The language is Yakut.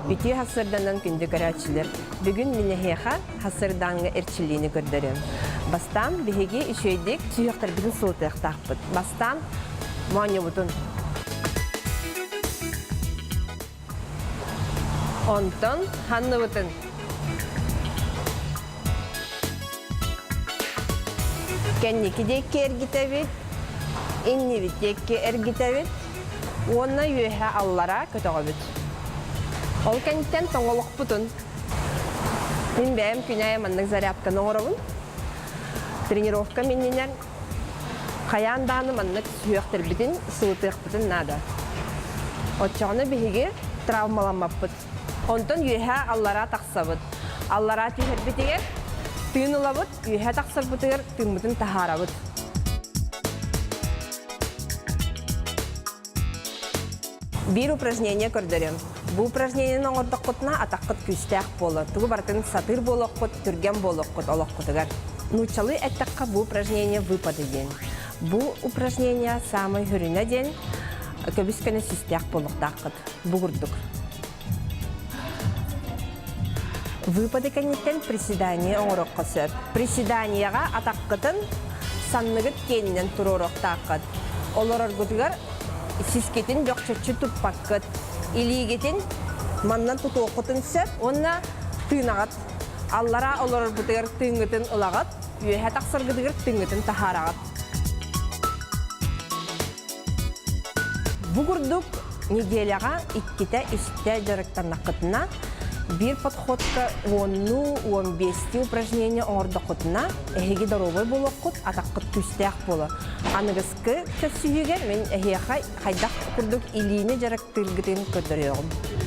Үтүө сарсыарданан күндү көрөөччүлэр! Бүгүн мин эһиэхэ сарсыардааҥҥы эрчиллиини көрдөрүөм. Бастаан биһиги үчүгэйдик сүһүөхтэрбитин сылытыахтаахпыт. Бастаан моонньубутун. Онтон ханныбытын. Кэнники диэки эргитэбит, иннибит диэки эргитэбит уонна үөһэ аллара көтөҕөбүт. Ол кэнниттэн тоҥолохпутун. Мин бэйэм күн аайы маннык зарядканы оҥоробун. Тренировкам иннинэн хайаан даҕаны маннык сүһүөхтэрбитин сылытыахпытын наада. Оччоҕуна биһиги травмаламмаппыт. Онтон үөһэ аллараа тахсабыт. Аллараа түһэрбитигэр тыын ылабыт, үөһэ тахсарбытыгар тыыммытын таһаарабыт. Биир упражнение көрдөрүөм. Бу упражнениены оҥордоххутуна атаххыт күүстээх буолар. Тугу барытын сатыыр буолуоххут, түргэн буолуоххут олоххутугар. Нууччалыы эттэххэ бу упражнение выпады диэн. Бу упражнение саамай сүрүнэ диэн көбүс-көнө систээх буолуохтааххыт. Бу курдук. Выпады кэнниттэн приседание оҥоруохха сөп. Приседаниеҕа атаххытын санныгыт киэнинэн туруоруохтааххыт. Олороргутугар сискитин бөхчөччү туппаккыт. Илиигитин манна тутуоххутун сөп уонна тыынаҕыт. Аллараа олорорбутугар тыыҥҥытын ылаҕыт, үөһэ тахсаргытыгар тыыҥҥытын таһаараҕыт. Бу курдук неделяҕа иккитэ-үстэ дьарыктаннаххытына, биир подходка уоннуу, 15-тии упражнение оҥордоххутуна, эһиги доруобай буолуоххут, атаххыт күүстээх буолар. Аныгыскы көрсүһүүгэ мин эһиэхэ хайдах курдук илиини дьарыктыыргытын көрдөрүөҕүм.